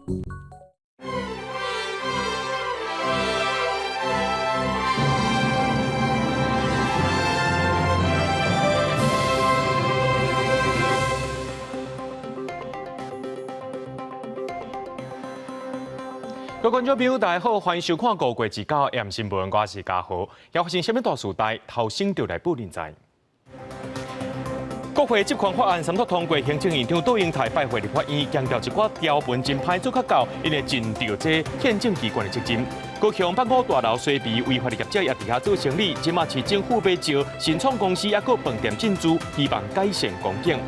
各位觀眾朋友，大家好，歡迎收看5月29 M 新聞，我是嘉豪。要發生啥物大事代，頭先就來報恁知。國會職權法案三讀通過，行政院長杜英台拜會立法院，強調一寡條文真歹做較到，𪜶會盡著這憲政機關的責任。高雄北五大樓西邊違法的業者也佇遐做生理，這馬市政府欲招新創公司，抑閣飯店進駐，希望改善光景。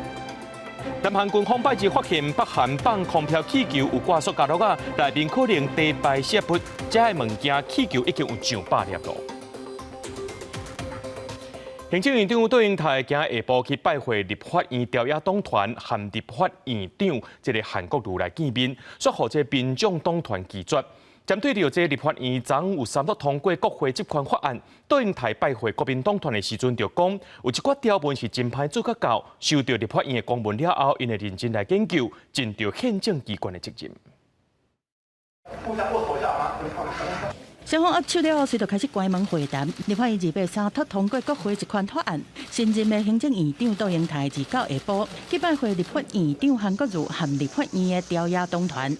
南韓軍方拜日發現北韓放空飄氣球有掛塑膠粒仔，內面可能低排泄物，這个物件氣球已經有上百粒囉。行政院長卓榮泰今下晡去拜會立法院朝野黨團和立法院長這個韓國瑜來見面，煞予這民眾黨團拒絕。針對著這立法院昨昏有三讀通過國會職權法案，卓榮泰拜會國民黨團的時陣就講，有一寡條文是真歹做較到，收到立法院的公文了後，𪜶會認真來研究，盡著憲政機關的責任。雙方握手了後，隨就開始關門會談。立法院二八三讀通過國會職權法案，新任的行政院長卓榮泰29下晡去拜會立法院長韓國瑜和立法院的朝野黨團。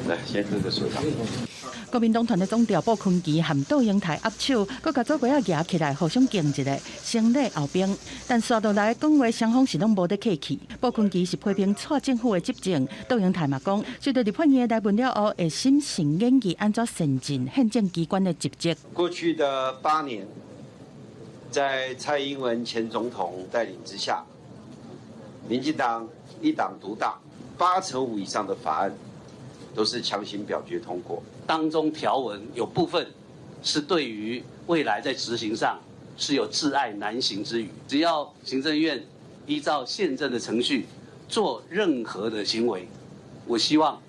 來，先喝個水。國民黨團的總召布坤琪和卓榮泰握手，閣共左杯仔舉起來互相敬一下，先禮後兵。但紲落來講話，雙方是攏無咧客氣。布坤琪是批評蔡政府的執政，卓榮泰嘛講，收到立法院的來文了後，會審慎研議按怎善盡憲政機關的職責。過去的8年，在蔡英文前總統帶領之下，民進黨一黨獨大，85%以上的法案都是強行表決通過。當中條文有部分是對於未來在執行上是有窒礙難行之虞。只要行政院依照憲政的程序做任何的行為，我希望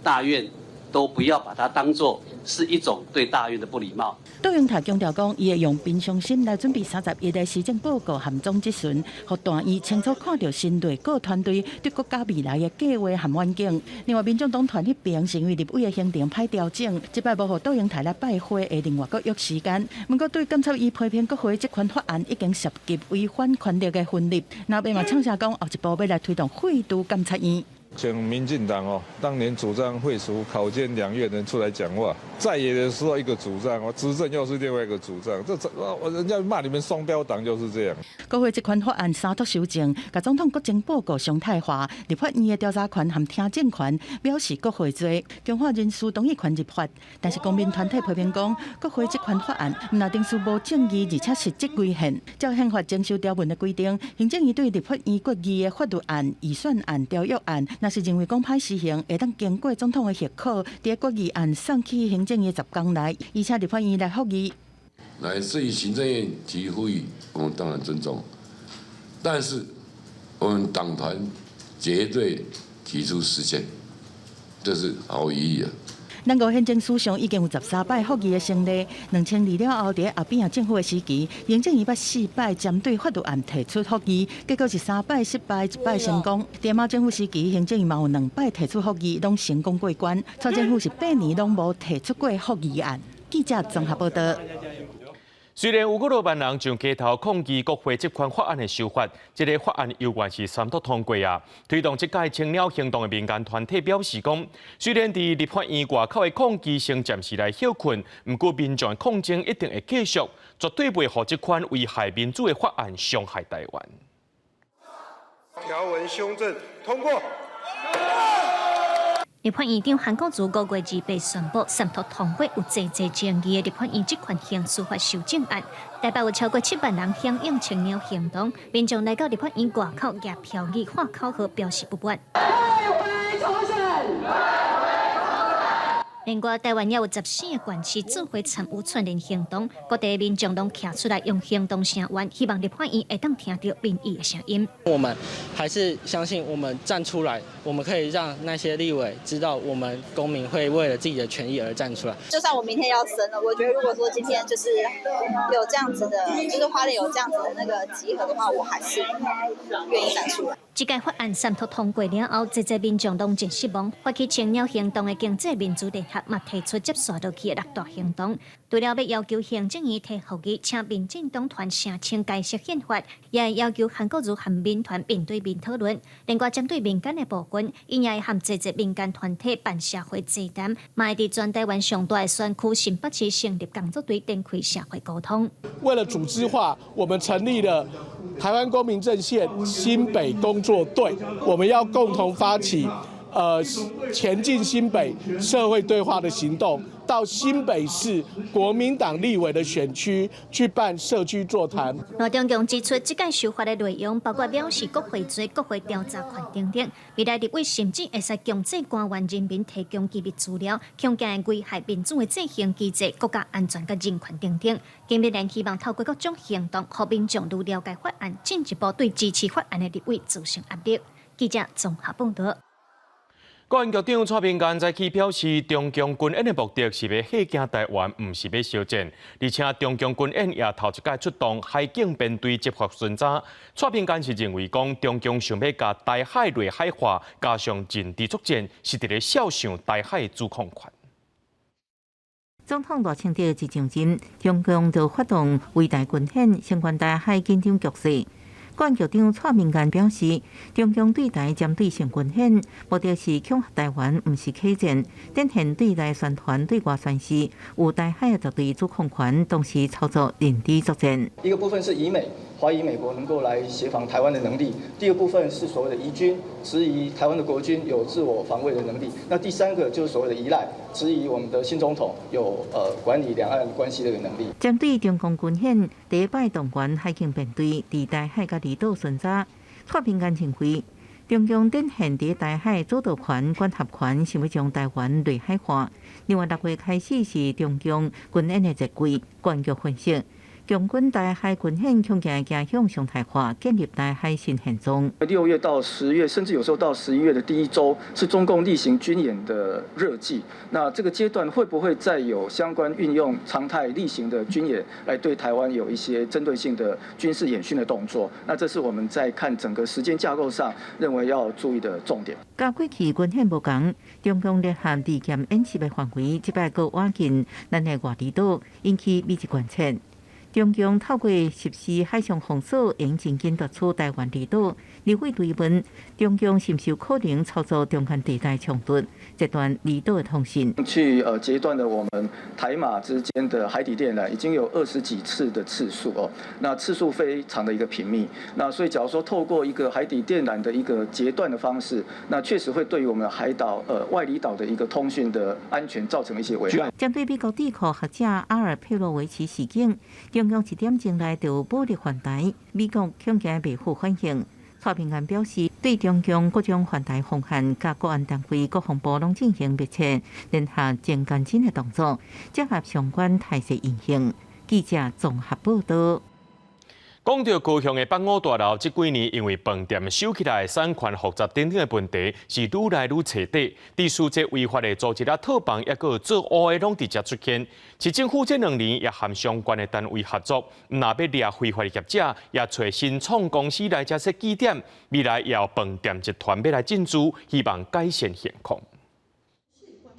大院都不要把它當作是一種對大院的不禮貌。卓榮泰強調講，伊會用平常心來準備31的施政報告和總質詢，予大院清楚看著新內閣團隊對國家未來的計劃和遠景。另外，民眾黨團彼邊是因為立委的行程歹調整，這擺無予卓榮泰來拜會，會另外閣約時間。毋過對監察院批評國會職權法案已經涉及違反權力的分立，那邊嘛唱聲講後一步欲來推動廢除監察院。像民進黨哦，當年主張廢除考監兩院人出來講話，在野的時候一個主張，我執政又是另外一個主張，這我人家罵你們雙標黨就是這樣。國會職權法案三讀修正，共總統國情報告常態化，立法院的調查權和聽證權藐視國會罪，強化人事同意權入法。但是公民團體批評講，國會職權法案毋但程序無正義，而且實質違憲。照憲法徵收條文的規定，行政院對立法院決議的法律案、預算案、條約案，若是認為講歹施行，會當經過總統的核可，佇決議案送去行政院10工內，而且立法院來覆議。來，至於行政院提覆議，我們當然尊重，但是我們黨團絕對提出釋憲，這是毫無疑義啊。咱國憲政史上已經有13擺覆議的先例，2002了後，佇阿扁政府的時期，行政院捌四擺針對法律案提出覆議，結果是三擺失敗，一擺成功。佇馬政府時期，行政院嘛有兩擺提出覆議，攏成功過關。蔡政府是8年攏無提出過覆議案。記者綜合報道。雖然有幾若萬人上街頭抗議國會職權法案的修法，這个法案猶原是三讀通過啊。推動這屆青鳥行動的民間團體表示講，雖然佇立法院外口的抗議聲暫時來歇睏，毋過民眾的抗爭一定會繼續，絕對袂予這款危害民主的法案傷害台灣。條文修正通過。立法院長韓國瑜5月28宣布三讀通過有濟濟爭議的立法院職權行使法修正案，台北有超過7萬人響應青鳥行動，民眾來到立法院外口舉標語喊口號，表示不滿。退回重審。另外，台灣也有14個縣市做伙參與串聯行動，各地民眾攏徛出來用行動聲援，希望立法院會當聽著民意的聲音。我們還是相信，我們站出來，我們可以讓那些立委知道，我們公民會為了自己的權益而站出來。就算我明天要生了，我覺得如果說今天就是有這樣子的，就是花蓮有這樣子的那個集合的話，我還是願意站出來。這屆法案三讀通過了後，濟濟民眾攏真失望。發起青鳥行動的經濟民主聯合嘛提出接紲落去的六大行動，除了欲要求行政院提復議，請民進黨團澄清解釋憲法，也會要求韓國瑜和民團面對面討論。另外，針對民間的部分，𪜶也會和濟濟民間團體辦社會座談，嘛會佇全台灣上大的選區新北市成立工作隊，展開社會溝通。為了組織化，我們成立了台灣公民陣線新北工作隊，我們要共同發起，前進新北社會對話的行動，到新北市國民黨立委的選區去辦社區座談。羅中共指出，這屆修法的內容包括藐視國會罪、國會調查權等等。未來立委甚至會使強制官員人民提供機密資料，恐驚會危害民主的制衡機制、國家安全佮人權等等。經民聯希望透過各種行動，予民眾愈了解法案，進一步對支持法案的立委造成壓力。記者綜合報道。國安局長蔡明彥早起表示，中共軍演的目的是欲嚇驚台灣，毋是欲相戰。而且中共軍演也頭一擺出動海警編隊執法巡查。蔡明彥是認為講，中共想欲共台海內海化，加上認知作戰，是佇咧肖想台海主控權。總統賴清德一上任，中共就發動圍台軍演，相關台海緊張局勢。國安局長蔡明彥表示，中共對台針對性軍演，目的是恐嚇台灣，毋是客戰，展現對內宣傳、對外宣示有台海的絕對主控權，同時操作認知作戰。一個部分是疑美，懷疑美國能夠來協防台灣的能力；第二部分是所謂的疑軍，質疑台灣的國軍有自我防衛的能力；那第三個就是所謂的依賴，質疑我們的新總統有管理兩岸關係的能力。針對中共軍演，第一擺動員海警編隊佇台海佮離島巡查，蔡明彥認為，中共展現佇台海主導權、管轄權，想欲將台灣內海化。另外，6月開始是中共軍演的熱季，國安局分析，共軍台海軍演恐驚走向常態化，建立台海新現狀。 6月到10月，甚至有時候到11月的第一週，是中共例行軍演的熱季。那這個階段會不會再有相關運用常態例行的軍演，來對台灣有一些針對性的軍事演訓的動作？那這是我們在看整個時間架構上，認為要注意的重點。佮過去軍演無仝，中共聯合利劍演習的範圍，這擺閣倚近咱的外離島，引起美日關切。中共透過實施海上封鎖，用真緊奪取台灣離島。立委追問，中共是毋是有可能操作中間地帶衝突，截斷離島的通訊？去截斷了我們台馬之間的海底電纜，已經有20幾次的次數哦。那次數非常的一個頻密。那所以，假如說透過一個海底電纜的一個截斷的方式，那確實會對於我們海島外離島的一個通訊的安全造成一些危害。針對美國智庫學者阿爾佩洛維奇事件，中共一點鐘內就武力犯台，美國恐驚袂赴反應。蔡明彥表示，對中共各種犯台方案，佮國安單位、國防部攏進行密切聯合、真趕緊的動作，結合相關態勢應用。記者綜合報道。講到高雄的北五大樓，這幾年因為飯店收起來產權複雜等等的問題，是愈來愈揣底。佇負責違法的組織啊套房，抑閣做烏的攏佇遮出現。市政府這2年也和相關的單位合作，毋但欲掠非法的業者，也揣新創公司來遮設據點。未來也有飯店集團欲來進駐，希望改善現況。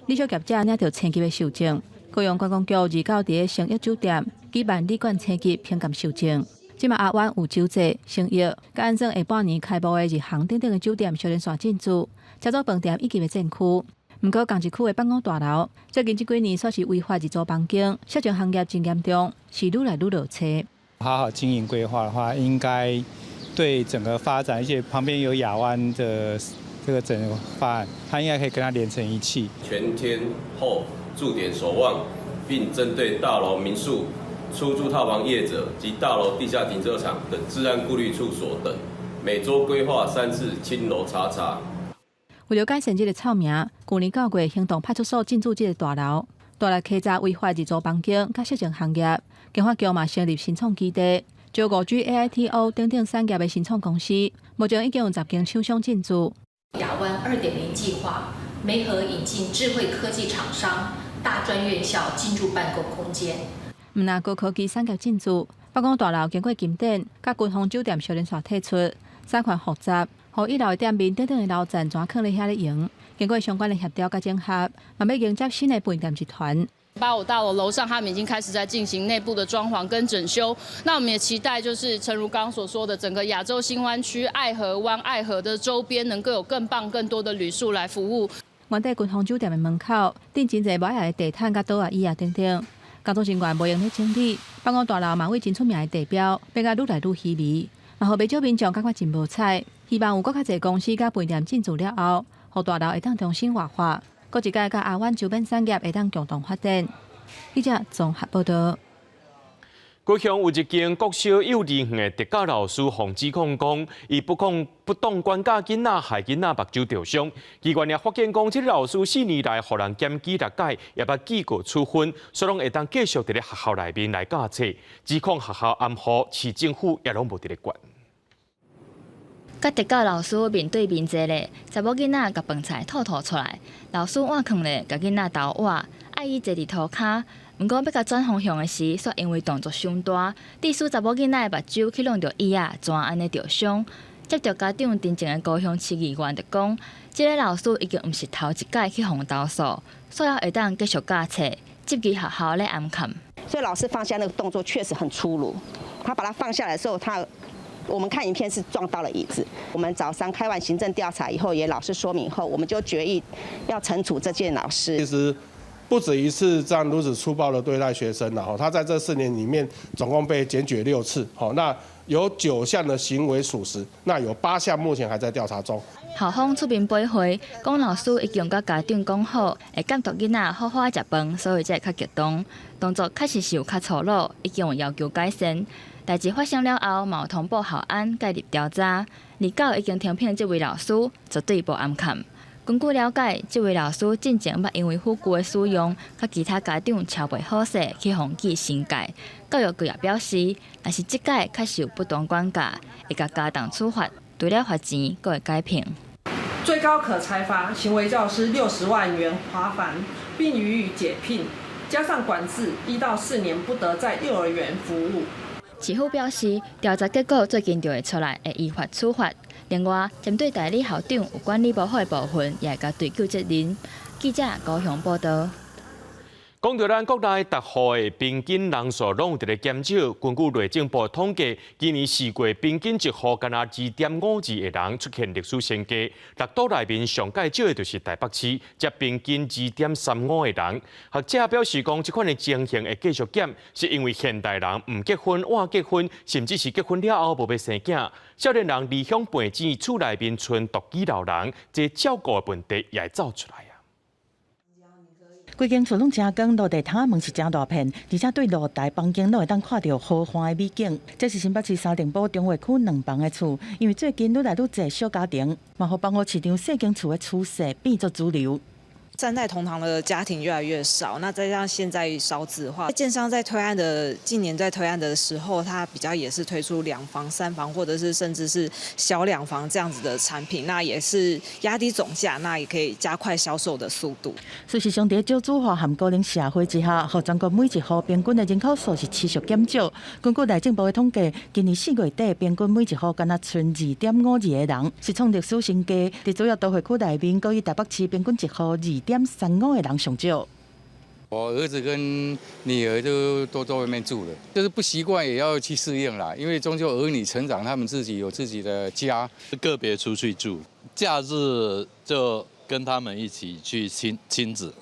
旅宿業者領著星級的受證，高雄觀光局二九佇星逸酒店舉辦旅館星級評鑑授證。這馬亞灣有洲際、星逸、佮按算下半年開幕的日航等等的酒店，小連續進駐，成做飯店一級的戰區。毋過，仝一區的北五大樓，最近這幾年煞是違法入租房間，色情行業真嚴重，是愈來愈落揣。好好經營規劃的話，應該對整個發展，而且旁邊有亞灣的這個整個方案，它應該可以跟它連成一氣。全天候駐點守望，並針對大樓民宿、出租套房業者及大樓地下停車場等治安顧慮處所等，每週規劃3次清樓查查。為著改善這个臭名，舊年9月，興動派出所進駐這个大樓，大力稽查違法入租房間佮色情行業。經發局嘛成立新創基地，招5G、AITO 等等產業的新創公司，目前已經有10間廠商進駐。亞灣2.0計劃，媒合引進智慧科技廠商、大專院校進駐辦公空間。毋但高科技產業進駐，北五大樓經過金典，佮君風酒店小連續退出，產權複雜，予一樓的店面等等的樓層全囥咧遐咧用。經過相關的協調佮整合，嘛欲迎接新的飯店集團。 85大樓樓上，他們已經開始在進行內部的裝潢跟整修。那我們也期待，就是誠如剛剛所說的，整個亞洲新灣區愛河灣、愛河的周邊，能夠有更棒、更多的旅宿來服務。原底軍方酒店的門口，釘真濟無愛的地毯、佮桌仔椅仔等等。工作人員無閒咧整理，八五大樓嘛為真出名的地標，變甲愈來愈稀微，嘛予袂少民眾感覺真無彩。希望有閣較濟公司佮飯店進駐了後，予大樓會當重新活化，閣一擺佮亞灣周邊產業會當共同發展。記者綜合報導。高雄有一間國小幼稚園的特教老師，予指控講，伊不當管教囡仔，害囡仔目睭著傷。機關也發現講，這个老師4年來予人檢舉六擺，也捌記過處分，所以攏會當繼續佇咧學校內面來教冊。指控學校暗予市政府也攏無佇咧管。佮特教老師面對面坐咧，查某囡仔共飯菜吐吐出來，老師碗囥咧，共囡仔投碗，愛伊坐佇塗跤。毋過欲共轉方向的時，煞因為動作傷大，致使查某囡仔的目睭去挵著椅仔，怎按呢著傷。接著家長陳情的高雄市議員就講，這个老師已經毋是頭一擺去予投訴，所以會當繼續教冊，質疑學校咧掩崁。所以老師放下那個動作確實很粗魯，他把它放下來的時候，我們看影片是撞到了椅子。我們早上開完行政調查以後，也老師說明後，我們就決議要懲處這件老師。其實不止一次這樣如此粗暴的對待學生了，他在這4年裡面總共被檢舉6次，那有9項的行為屬實，那有8項目前還在調查中。校方出面駁回，講老師已經佮家長講好，會監督囡仔好好食飯，所以才會較激動。動作確實是有較粗魯，已經有要求改善。代誌發生了後，嘛有通報校安介入調查。二九已經停聘這位老師，絕對無掩崁。根據了解，這位老師進前捌因為輔具的使用，佮其他家長超袂好勢，去予記申誡。教育局也表示，若是這擺確實有不當管教，會共加重處罰，除了罰錢，閣會解聘。最高可裁罰行為教師60萬元罰鍰，並予以解聘，加上管制1到4年不得在幼兒園服務。市府表示，調查結果最近就會出來，會依法處罰。另外，針對代理校長有管理無好的部分，也會共追究責任。記者高雄報導。講到咱國內逐戶的平均人數攏有佇咧減少。根據內政部統計，今年4月平均一戶干焦2.52個人出現歷史新低。六都內面上蓋少的就是台北市，才平均2.35個人。學者表示講，這款的情形會繼續減，是因為現代人毋結婚、晚結婚，甚至是結婚了後無欲生囝。少年人離鄉背井，厝內面賰獨居老人，這照顧的問題也會走出來。規間厝攏真光，落地窗仔門是誠大片，而且對露台房間攏會當看著豪華的美景。這是新北市三重埔中華區兩房的厝，因為最近愈來愈濟小家庭，嘛予房屋市場細間厝的趨勢變做主流。三代同堂的家庭越來越少，那再加上現在少子化，建商在推案的近年在推案的時候，它比較也是推出兩房、三房，或者是甚至是小兩房這樣子的產品，那也是壓低總價，那也可以加快銷售的速度。事實上，佇少子化和高齡社會之下，予全國每一戶平均的人口數是持續減少。根據內政部的統計，今年4月底平均每一戶干焦賰2.52個人，是創歷史新低。佇主要都會區內面，閣以台北市平均一戶2.35個人上少。我兒子跟女兒都在外面住了，就是不習慣也要去適應啦。因為終究兒女成長，他們自己有自己的家，個別出去住，假日就跟他們一起去親子。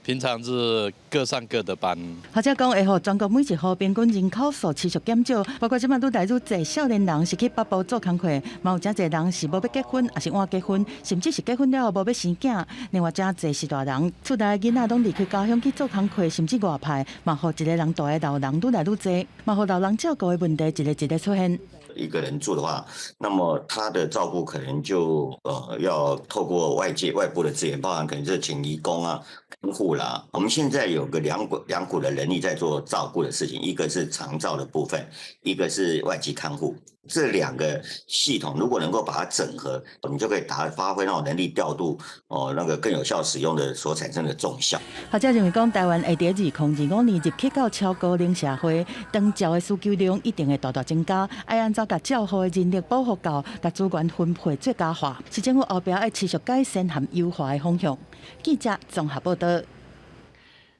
平常是各上各的班。學者講，會予全國每一戶平均人口數持續減少，包括這擺愈來愈濟少年人是去北部做工課，嘛有誠濟人是無欲結婚，抑是晚結婚，甚至是結婚了後無欲生囝。另外，誠濟是大人，厝內囡仔攏離開家鄉去做工課，甚至外派，嘛予一個人蹛的老人愈來愈濟，嘛予老人照顧的問題一个一个出現。一個人住的話，那麼他的照顧可能就要透過外界外部的資源，包含可能是請義工啊、看護啦。我們現在有個兩股的人力在做照顧的事情，一個是長照的部分，一個是外籍看護。這兩個系統如果能夠把它整合，你就可以達發揮那種人力調度哦，那個更有效使用的所產生的綜效。學者認為講，台灣會佇2025年入去到超高齡社會，長照的需求量一定會大大增加。愛按怎共照護的人力補予夠，共資源分配最佳化，是政府後壁愛持續改善和優化的方向。記者綜合報道。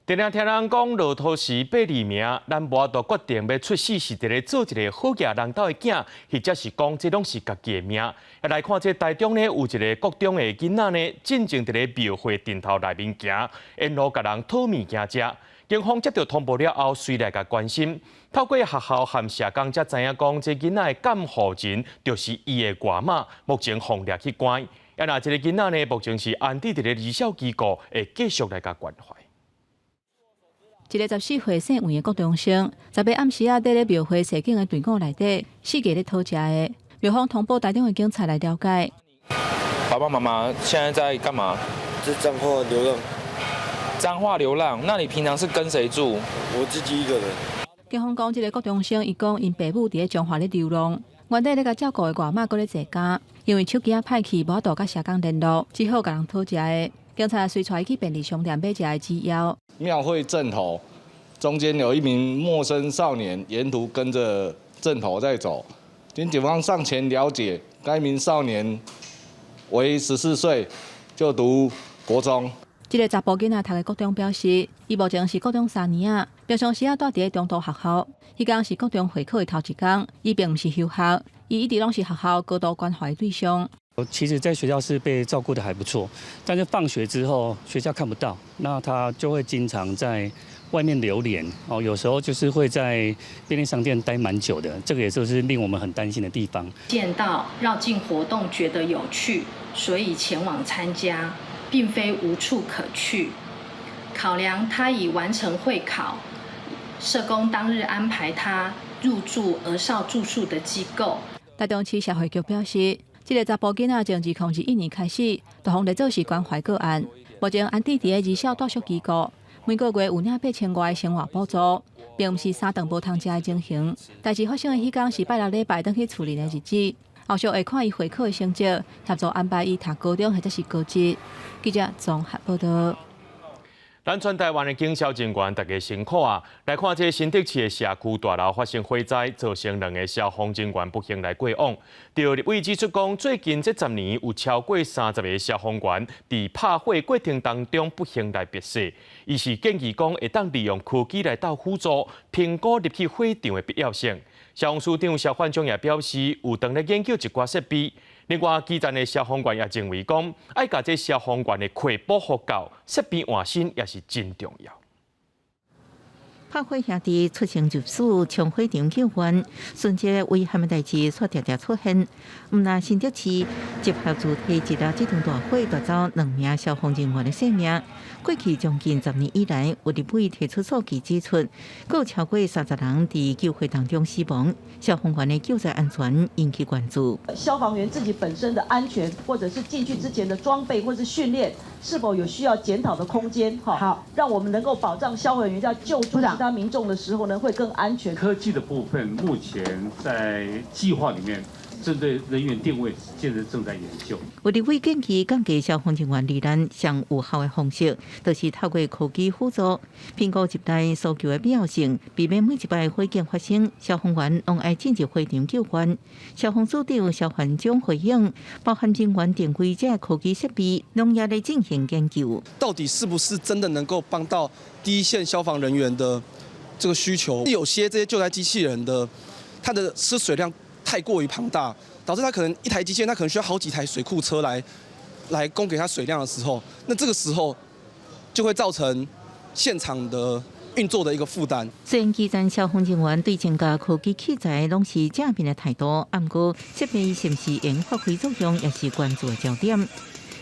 定定聽人講，駱駝是八字命，咱無法度決定欲出世是佇咧做一个好額人兜的囝，或者是講這攏是家己的命。來看這台中呢，有一个國中的囡仔呢，進前佇咧廟會陣頭內面行，沿路共人討物件食。警方接到通報了後，隨來共關心，透過學校和社工才知影講，這囡仔的監護人就是伊的外媽，目前予掠去關。啊，若這个囡仔呢，目前是安置佇咧兒少機構，會繼續來共關懷。一个14歲姓黃的國中生，10日暗時仔佇咧廟會踅景的隊伍內底，四界咧討食的。廟方通報台中的警察來了解。爸爸媽媽現在在幹嘛？在彰化流浪。彰化流浪？那你平常是跟誰住？我自己一個人。警方講，這个國中生伊講，𪜶爸母佇咧彰化咧流浪，原底咧共照顧的外媽閣咧坐監，因為手機仔歹去，無法度佮社工聯絡，只好共人討食的。警察隨帶伊去便利商店買食的止枵。廟會陣頭中間有一名陌生少年，沿途跟着陣頭在走。經警方上前了解，該名少年為14歲，就讀國中。這个查埔囡仔讀的國中表示，伊目前是國中三年仔，平常時仔蹛佇咧中途學校，彼工是國中會考的頭一工，伊並毋是休學，伊一直攏是學校高度關懷的對象。其實，在學校是被照顧得還不錯，但是放學之後，學校看不到，那他就會經常在外面流連哦，有時候就是會在便利商店待蠻久的，這個也就是令我們很擔心的地方。見到繞境活動覺得有趣，所以前往參加，並非無處可去。考量他已完成會考，社工當日安排他入住兒少住宿的機構。台中市社會局表示，這个查埔囡仔從2021年開始，就予列做是關懷個案，目前安置佇咧兒少住宿機構，每個月有領8000外的生活補助，並毋是三頓無通食的情形。代誌發生的彼工是拜六禮拜轉去厝裡的日子，後續會看伊會考的成績，協助安排伊讀高中或者是高職。記者綜合報道。咱全台灣的警消人員大家辛苦啊！來看這新竹市的社區大樓發生火災，造成兩个消防人員不幸來過往。著立委指出講，最近這10年有超過30个消防員佇拍火過程當中不幸來瀕死。伊是建議講，會當利用科技來鬥輔助評估入去火場的必要性。消防署長蕭煥忠也表示，有當咧研究一寡設備。另外，基層的消防員也認為講，愛共這消防員的課補予夠，設備換新也是真重要。拍火兄弟出生入死，衝火場救援，瞬間危險的代誌卻常常出現。毋但新竹市集合主體一了這場大火奪走兩名消防人員的性命。過去將近10年以來，有立委提出數據指出，閣有超過30人佇救火當中死亡。消防員的救災安全引起關注。消防員自己本身的安全，或者是進去之前的裝備或是訓練，是否有需要檢討的空間？哈，好，讓我們能夠保障消防員在救助其他民眾的時候呢，會更安全。科技的部分目前在計劃裡面，針對人員定位，現在正在研究。有立委建議降低消防人員罹難上有效的方式，就是透過科技輔助評估入內搜救的必要性，避免每一擺火警發生，消防員攏愛進入火場救援。消防署長蕭煥忠回應，包含人員定位這科技設備，攏也咧進行研究。到底是不是真的能夠幫到第一線消防人員的這個需求？有些這些救災機器人的，它的吃水量太過於龐大，導致它可能一台機器人，它可能需要好幾台水庫車來供給它水量的時候，那這個時候就會造成現場的運作的一個負擔。雖然基層消防人員對增加科技器材攏是正面的態度，毋過設備是毋是會發揮作用，也是關注的焦點。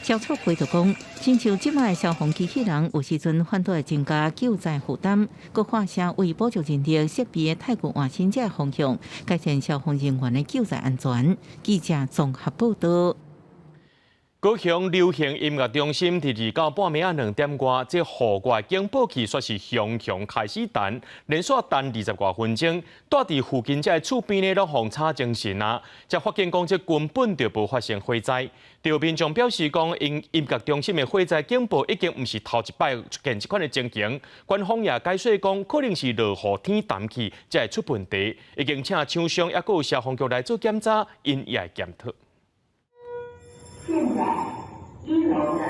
消促會就講，親像這擺消防機器人，有時陣反倒會增加救災負擔，閣發聲為補助人力設備的汰舊換新這个方向，改善消防人員的救災安全。記者綜合報道。高雄流行音樂中心佇二九半暝仔2點外，這戶外警報器煞是雄雄開始彈，連續彈20外分鐘，蹛佇附近這个厝邊呢，攏予吵精神啊！才發現講這根本就無發生火災。著民眾表示講，𪜶音樂中心的火災警報已經毋是頭一擺出現這款的情形。官方也解說講，可能是落雨天澹去才會出問題，已經請廠商抑閣有消防局來做檢查，𪜶也會檢討。現在一樓的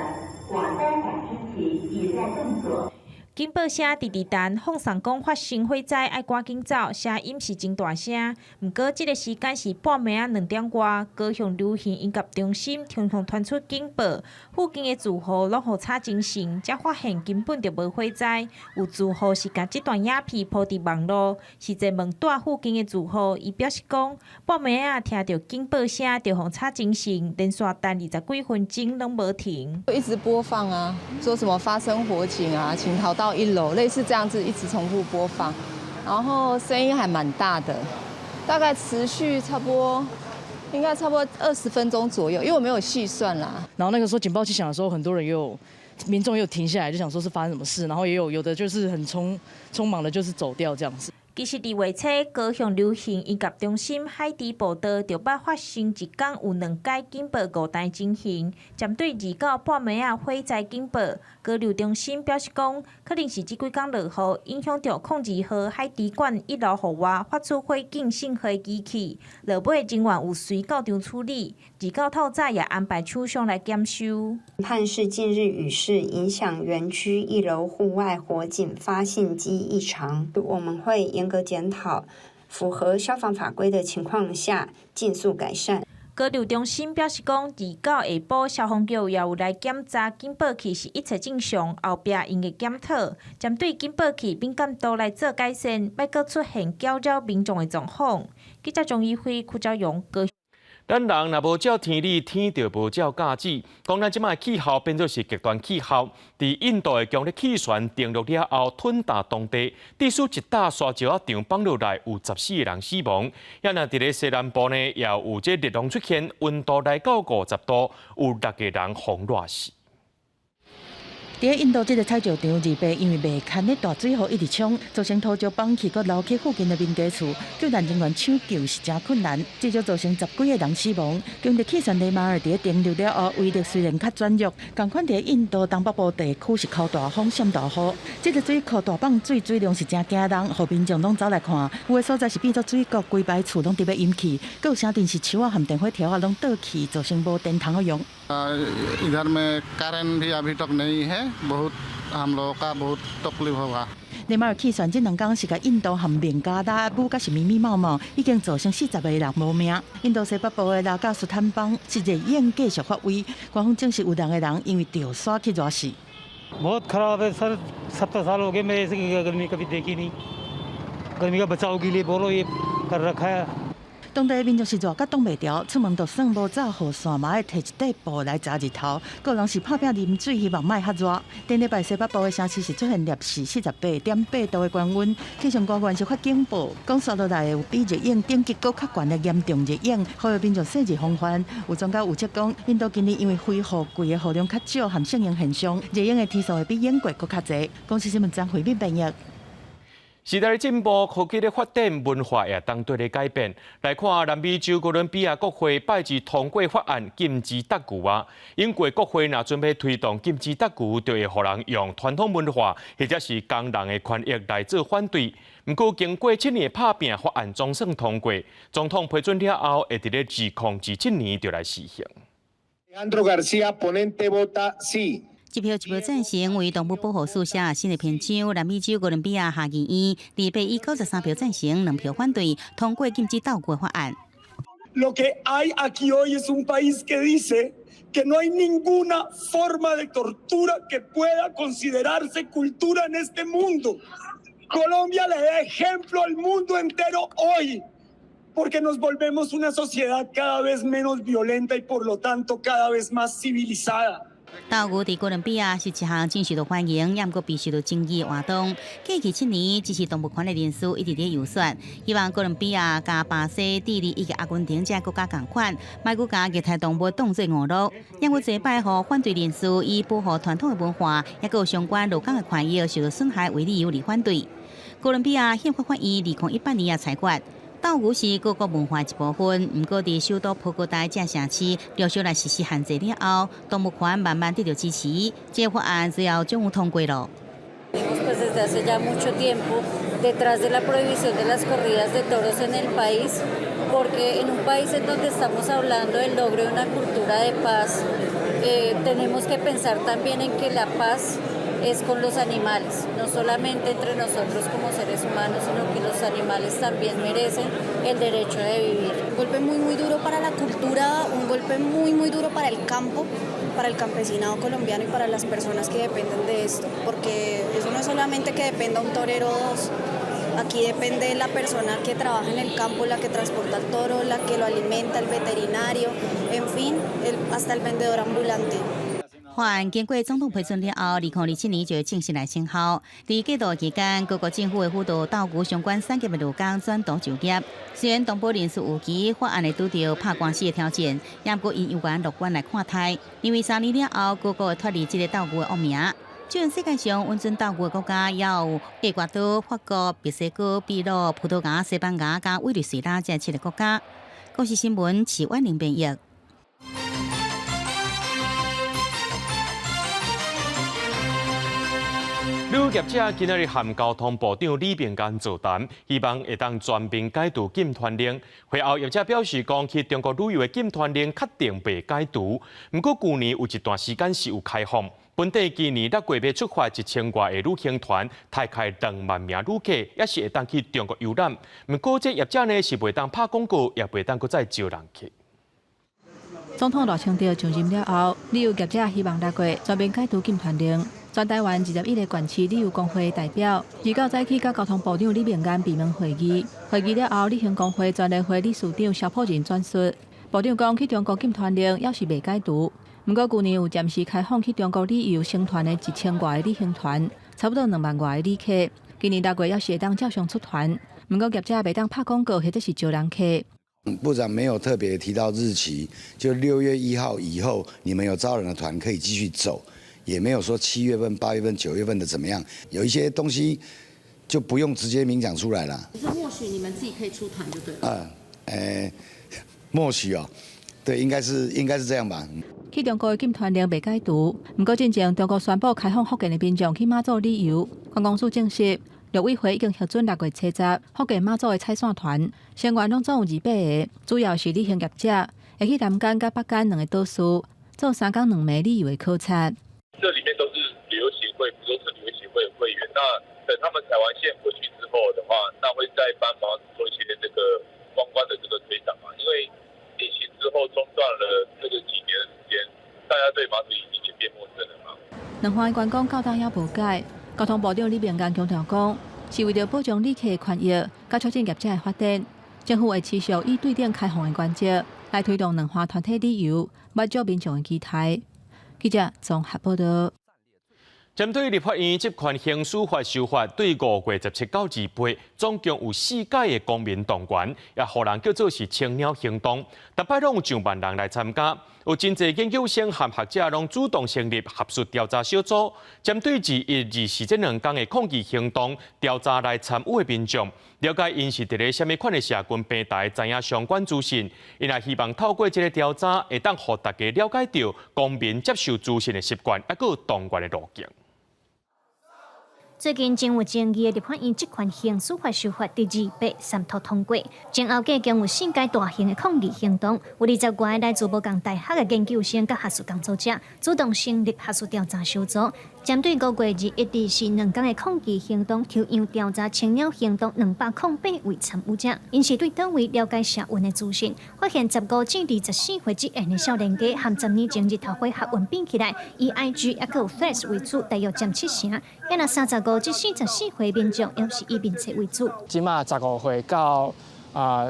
火災感知器已在動作。警報聲直直彈，放送講發生火災愛趕緊走，聲音是真大聲。毋過這个時間是半暝仔2點外，高雄流行音樂中心常常傳出警報，附近的住戶攏予吵精神，才發現根本就無火災。有住戶是共這段影片 po 佇網路，實際問蹛附近的住戶，伊表示講半暝仔聽著警報聲就予吵精神，連續彈20幾分鐘攏無停。一直播放啊，說什麼發生火警啊，請逃到一樓，類似這樣子一直重複播放，然後聲音還蠻大的，大概持續差不多，應該差不多20分鐘左右，因為我沒有細算啦。然後那個時候警報器響的時候，很多人也有民眾也有停下來，就想說是發生什麼事，然後也有有的就是很匆忙的，就是走掉這樣子。其實佇月初，高雄流行音樂中心海堤步道就捌發生一工有兩擺警報誤彈情形。針對二九半暝仔火災警報，高流中心表示講，可能是這幾工落雨，影響著02號海堤館一樓戶外發出火警信號機器，落尾人員有隨到場處理。二九透早也安排廠商來檢修。判是近日雨勢影響園區一樓戶外火警發信機異常，我們會嚴格檢討，符合消防法規的情況下，盡速改善。高流中心表示講，二九下晡消防局也有來檢查警報器是一切正常，後壁𪜶會檢討，針對警報器敏感度來做改善，莫閣出現攪擾民眾的狀況。記者張一輝、柯昭勇高。咱人若無照天理，天就無照教子。講咱這擺氣候變做是極端氣候，佇印度的強烈氣旋登陸了後，吞噬當地，致使一搭沙石仔場放落來，有14個人死亡。也若佇咧西南部呢，也有這熱浪出現，溫度來到50度，有六個人予熱死。佇印度這个採石場，二八因為袂堪的大水雨一直沖，造成土石崩去，閣流去附近的民家厝，救難人員搶救是誠困難，至少造成10幾個人死亡。強烈氣旋雷馬爾佇咧登陸了後，威力雖然較轉弱，仝款佇咧印度東北部地區是洨大風、閃大雨。這个水庫大放水水量是誠驚人，予民眾攏走來看。有的所在是變做水谷，規排厝攏佇欲淹去，閣有城鎮是樹仔和電火柱仔攏倒去，造成無電通好用。 इधर में current भी अभी तक नहीं है बहुत हम लोगों का बहुत तकलीफ होगा。雷馬爾氣旋這兩工是共印度和孟加拉霧甲是密密麻麻，已經造成40個人無命。印度西北部的拉賈斯坦邦是熱湧繼續發威，官方證實有兩個人因為著沙去熱死。 बहुत खराब है सर, 70 साल हो गए मैं ऐसी गर्मी कभी देखी नहीं। गर्मी का बचाव के लिए बोलो ये कर रखा है。當地民眾是熱甲擋袂牢，出門就算無罩雨傘，嘛愛提一塊布來遮日頭。閣有人是拍拚啉水，希望莫較熱。頂禮拜西北部的城市是出現攝氏48.8度的高溫，氣象官員是發警報，講紲落來會有比熱湧等級閣較懸的嚴重熱湧，呼籲民眾細緻防範。有專家預測講，印度今年因為非雨季的雨量較少，和聖嬰現象，熱湧的天數會比英國閣較濟。公視新聞張惠敏編譯。時代的進步，科技的發展，文化也當綴咧改變。來看南美洲哥倫比亞國會拜二通過法案禁止鬥牛啊。英國國會若準備推動禁止鬥牛，就會予人用傳統文化或者是工人的權益來做反對。毋過經過7年的拍拚，法案總算通過，總統批准了後，會佇咧2027年就來施行。 Alejandro García, ponente, vota sí. 一票一票贊成，為動物保護書寫新的篇章。南美洲哥倫比亞下議院二百以93票贊成，2票反對，通過禁止鬥牛法案。 Lo que hay aquí hoy es un país que dice que no hay ninguna forma de tortura que pueda considerarse cultura en este mundo. Colombia le da ejemplo al mundo entero hoy, porque nos volvemos una sociedad cada vez menos violenta y por lo tanto cada vez más civilizada. 鬥牛佇哥倫比亞是一項真受到歡迎，也毋過備受到爭議的活動。過去7年，支持動物權的人士一直咧遊說，希望哥倫比亞佮巴西、智利以及阿根廷這國家仝款，莫閣共虐待動物當做娛樂。也閣這擺予反對人士以保護傳統的文化，抑閣有相關勞工的權益受到損害為理由而反對。哥倫比亞憲法法院2018年也裁決，鬥牛是各國文化一部分，毋過佇首都波哥大這城市陸續來實施限制了後，動物權慢慢得到支持，這個法案最後終於通過了。 Desde hace ya mucho tiempo detrás de la prohibición de las corridas de toros en el país, porque en un país en donde estamos hablando del logro de una cultura de paz, tenemos que pensar también en que la paz es con los animales, no solamente entre nosotros como seres humanos, sino que los animales también merecen el derecho de vivir. Un golpe muy muy duro para la cultura, un golpe muy muy duro para el campo, para el campesinado colombiano y para las personas que dependen de esto, porque eso no es solamente que dependa un torero o dos, aquí depende la persona que trabaja en el campo, la que transporta el toro, la que lo alimenta, el veterinario, en fin, hasta el vendedor ambulante. 法案經過總統批准了後，2027年就會正式來生效。佇過渡期間，各國政府會輔導鬥牛相關產業的勞工轉途就業。雖然動保人士預期法案會拄著拍官司的挑戰，也毋過𪜶猶原樂觀來看待，認為3年了後，各國會脫離這个鬥牛的惡名。這世界上允准鬥牛的國家有厄瓜多、法國、墨西哥、秘魯、葡萄牙、西班牙佮委內瑞拉這七个國家。公視新聞徐婉玲編譯。旅遊業者今仔日和交通部長李明堅座談，希望會當全面解除禁團令。會後業者表示，講去中國旅遊的禁團令確定袂解除，毋過舊年有一段時間是有開放。本地今年六月欲出發1000外个旅行團，大概2萬名旅客，也是會當去中國遊覽。毋過這業者呢是袂當拍廣告，也袂當閣再招人去。總統賴清德上任了後，旅遊業者希望六月全面解除禁團令。全台灣21個縣市旅遊公會代表，29早起佮交通部長李明堅閉門會議。會議了後，旅行公會全聯會理事長蕭普仁轉述，部長講去中國禁團令猶是未解除。毋過舊年有暫時開放去中國旅遊成團的1000外个旅行團，差不多2萬外个旅客。今年六月猶是會當照常出團，毋過業者袂當拍廣告或者是招人客。部長沒有特別提到日期，就6月1號以後，你們有招攬的團可以繼續走。也沒有說7月份、8月份、9月份的怎麼樣，有一些東西就不用直接明講出來了。是默許你們自己可以出團就對了。默許哦，對，應該是這樣吧。去中國的禁團令未解除，毋過進前中國宣布開放福建的民眾去馬祖旅遊，觀光署證實，陸委會已經核准6月70福建馬祖的踩線團，成員攏總有200個，主要是旅行業者，會去南竿佮北竿兩个島嶼做3工2暝旅遊的考察。這裡面都是旅遊協會，都是旅遊協會的會員。那等他們踩完線回去之後的話，那會再幫忙做一些這個觀光的這個推展嘛。因為疫情之後中斷了這個幾年的時間，大家對馬祖已經變陌生了嘛。兩岸觀光到今猶無解，交通部長李明堅強調講，是為著保障旅客的權益，佮促進業者的發展，政府會持續以對等開放的原則來推動兩岸團體旅遊，滿足民眾的期待。記者綜合報道。針對立法院這款刑訴法修法，對5月17到28，總共有四屆的公民動員，也予人叫做是青鳥行動。逐擺攏有上萬人來參加，有真濟研究生和學者攏主動成立學術調查小組，針對21、24這兩工的抗議行動調查來參與的民眾，了解𪜶是佇咧啥物款的社群平台，知影相關資訊。𪜶也希望透過這个調查，會當予大家了解著公民接受資訊的習慣，抑閣有動員的路徑。最近真有爭議的立法院這款刑訴法修法，佇28三讀通過，前後計共有四屆大型的抗議行動，有20外个來自無仝大學的研究生佮學術工作者，主動成立學術調查小組，針對5月21、24兩工的抗議行動，抽樣調查青鳥行動208位參與者，𪜶是對佗位了解社運的資訊，發現15至24歲之間的少年家，和10年前日頭花學運比起來，以 IG 抑閣有 Threads 為主，大約佔七成。抑若35至44歲民眾，猶是以面冊為主。這馬15歲到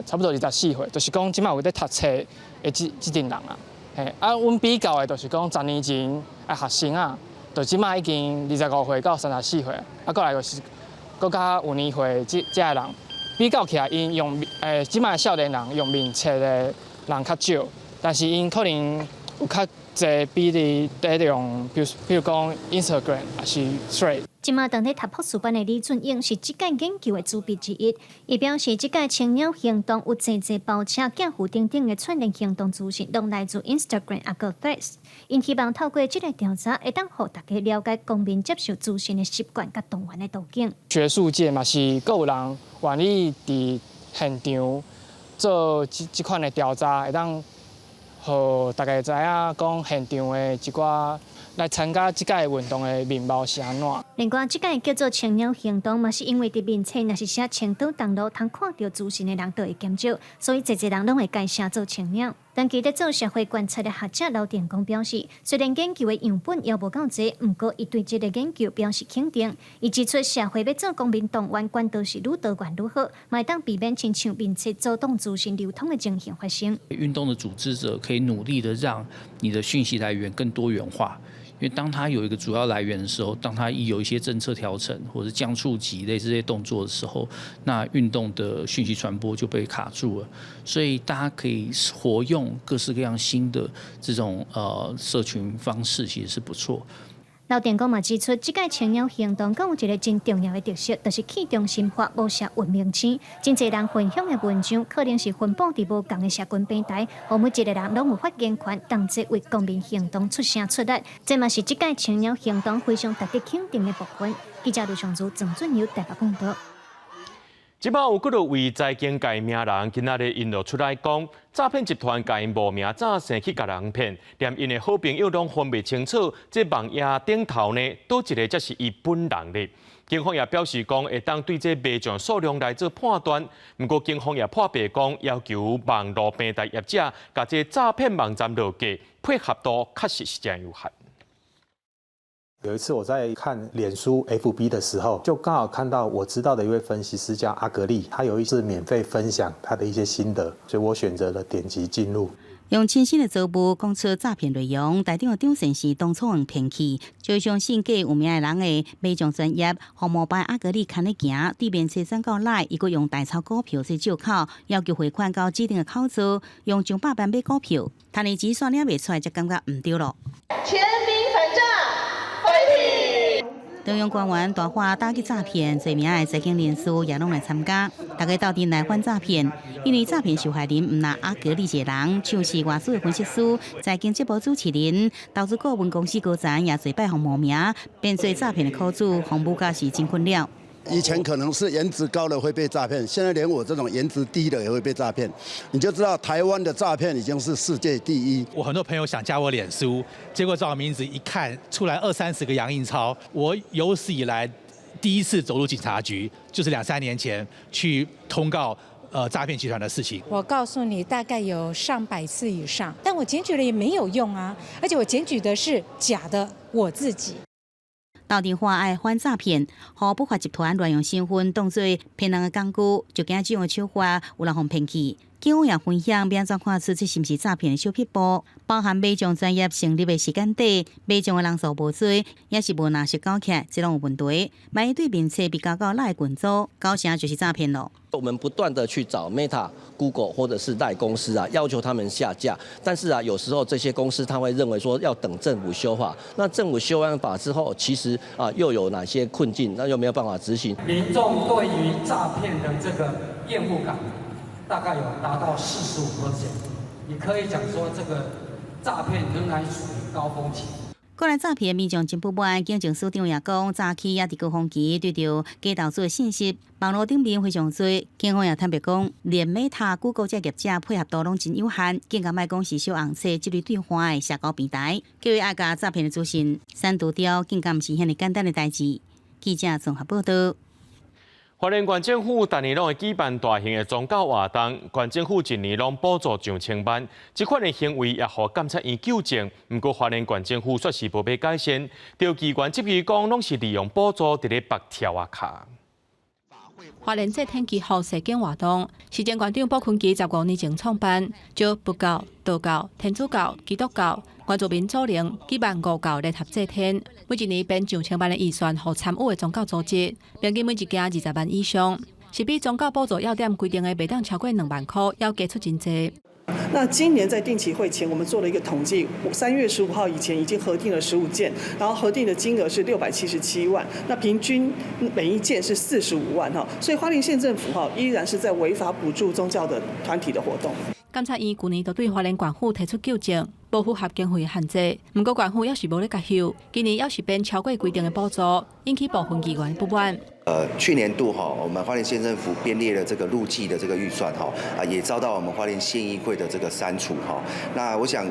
差不多24歲，就是講這馬有咧讀冊的這這陣人啊。嘿，啊，阮比較的，就是講10年前，的學生啊，就這馬已經25歲到34歲，啊，過來就是閣較有年歲這這个人比較起來，𪜶用這馬少年人用面冊的人較少，但是𪜶可能有較濟比例在用，比如講 Instagram 抑是 Threads。這馬當咧讀博士班的李俊英是這屆研究的主筆之一。伊表示，這屆青鳥行動有濟濟包車、寄付等等的串聯行動資訊，攏來自 Instagram 抑閣 Threads。𪜶希望透過這個調查，會當予大家了解公民接受資訊的習慣佮動員的途徑。學術界嘛是閣有人願意佇現場做這這款的調查，會當予大家知影講現場的一寡來參加這屆運動的面貌是按怎。另外，這屆叫做青鳥行動，嘛是因為佇面冊若是寫青島東路，通看著資訊的人就會減少，所以濟濟人攏會改寫做青鳥。長期咧做社會觀察的學者劉定公表示，雖然研究的樣本猶無夠濟，毋過伊對這個研究表示肯定。伊指出，社會欲做公民動員，管道是愈多元愈好，嘛會當避免親像面冊阻擋資訊流通的情形發生。運動的組織者可以努力的讓你的訊息來源更多元化。因為當他有一個主要來源的時候，當他一有一些政策調整或者降觸及類似這些動作的時候，那運動的訊息傳播就被卡住了。所以大家可以活用各式各樣新的這種社群方式，其實是不錯。劉定公嘛指出，這屆青鳥行動閣有一個真重要的特色，就是去中心化，無設域名稱。真濟人分享的文章，可能是分布佇無仝的社群平台，予每一個人攏有發言權，同齊為公民行動出聲出力。這嘛是這屆青鳥行動非常值得肯定的部分。記者盧尚如、鄭俊友台北報導。這擺有幾多位財經界名人，今仔日𪜶就出來講，詐騙集團共𪜶冒名詐姓去共人騙，連𪜶的好朋友攏分袂清楚，這網頁頂頭呢，佗一個才是伊本人咧。警方也表示講，會當對這賣相數量來做判斷。毋過警方也破白講，要求網路平台業者，共這詐騙網站落架，配合度確實是誠有限。有一次我在看臉書 FB 的時候，就剛好看到我知道的一位分析師叫阿格力，他有一次免費分享他的一些心得，所以我選擇了點擊進入。用親身的遭遇講出詐騙內容，台中的張先生當初予騙去，就相信假有名的人的賣相專業，予模板阿格力牽咧行，對面車轉到來，伊閣用代操股票做借口，要求匯款到指定的口座，用上百萬買股票，趁伊錢煞領袂出來，才感覺毋對囉。全民反詐。中央官員大話打擊詐騙，濟名的財經人士也攏來參加，大家鬥陣來反詐騙。因為詐騙受害人毋但阿格力一個人，像是外資的分析師、財經節目主持人、投資顧問公司高層，也濟擺予冒名，變做詐騙的苦主，服務甲是真困擾。以前可能是顏值高的會被詐騙，現在連我這種顏值低的也會被詐騙，你就知道台灣的詐騙已經是世界第一。我很多朋友想加我臉書，結果照我名字一看，出來二三十個楊應超。我有史以來第一次走入警察局，就是兩三年前去通告詐騙集團的事情。我告訴你，大概有上百次以上，但我檢舉了也沒有用啊，而且我檢舉的是假的，我自己。鬥陣喊愛反詐騙，予不法集團亂用身份當做騙人的工具，就驚這種手法有人予騙去。警方也分享欲按怎看出這是毋是詐騙的小撇步，包含賣相專頁成立的時間短，賣相的人數無濟，抑是無藍色勾起來，這攏有問題。萬一對面冊被加到 LINE 群組，九成就是詐騙囉。我們不斷的去找 Meta、Google 或者是 LINE 公司啊，要求他們下架。但是啊，有時候這些公司他會認為說要等政府修法，那政府修完法之後，其實啊又有哪些困境，那又沒有辦法執行。民眾對於詐騙的這個厭惡感，大概有達到45%，你可以講說這個詐騙仍然屬於高峰期。過來詐騙民眾真不滿，警政署長也講，早期也佇高峰期對著假投資的信息，網路頂面非常濟。警方也坦白講，連 Meta、Google 這業者配合度攏真有限，更加莫講是小紅冊這類對話的社交平台，叫伊愛共詐騙的資訊刪除掉，更加毋是遐爾簡單的代誌。記者綜合報導。花蓮縣政府逐年攏會舉辦大型的宗教活動，縣政府一年攏補助上千萬，這款的行為也予監察院糾正。毋過花蓮縣政府煞是無欲改善，著議員質疑講，攏是利用補助佇咧縛柱仔跤。花蓮祭天祈福踅景活動，時前縣長卜坤基15年前創辦，招佛教、道教、天主教、基督教、原住民祖靈舉辦五教聯合祭典，每一年編上千萬的預算，予參與的宗教組織，平均每一件20萬以上，是比宗教補助要點規定的袂當超過2萬箍，猶加出真濟。那今年在定期會前，我們做了一個統計，3月15號以前已經核定了15件，然後核定的金額是677萬，那平均每一件是45萬哈，所以花蓮縣政府哈依然是在違法補助宗教的團體的活動。監察院舊年就對花蓮縣府提出糾正，無符合經費限制。毋過縣府猶是無咧共許，今年猶是編超過規定的補助，引起部分議員不滿。去年度哈，我們花蓮縣政府編列了這個路計的這個預算哈，啊，也遭到我們花蓮縣議會的這個刪除哈。那我想，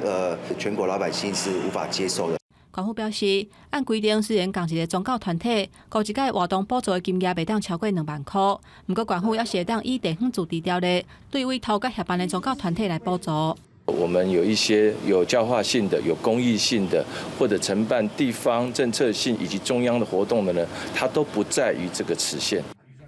全國老百姓是無法接受的。縣府表示，按規定，雖然仝一个宗教團體，顧一屆活動補助的金額袂當超過2萬箍，毋過縣府猶是會當依地方自治條例，對委託佮協辦的宗教團體來補助。我們有一些有教化性的、有公益性的，或者承辦地方政策性以及中央的活動的呢，它都不在於這個時限。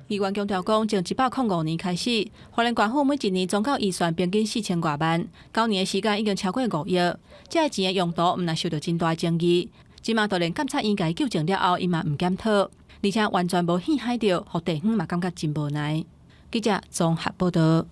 議員強調講，從105年開始，花蓮縣府每一年宗教預算平均4000外萬，9年的時間已經超過5億，這个錢的用途毋但受著真大爭議。這馬就連監察院共伊糾正了後，伊嘛毋檢討，而且完全無戲海著，予地方嘛感覺真無奈。記者綜合報導。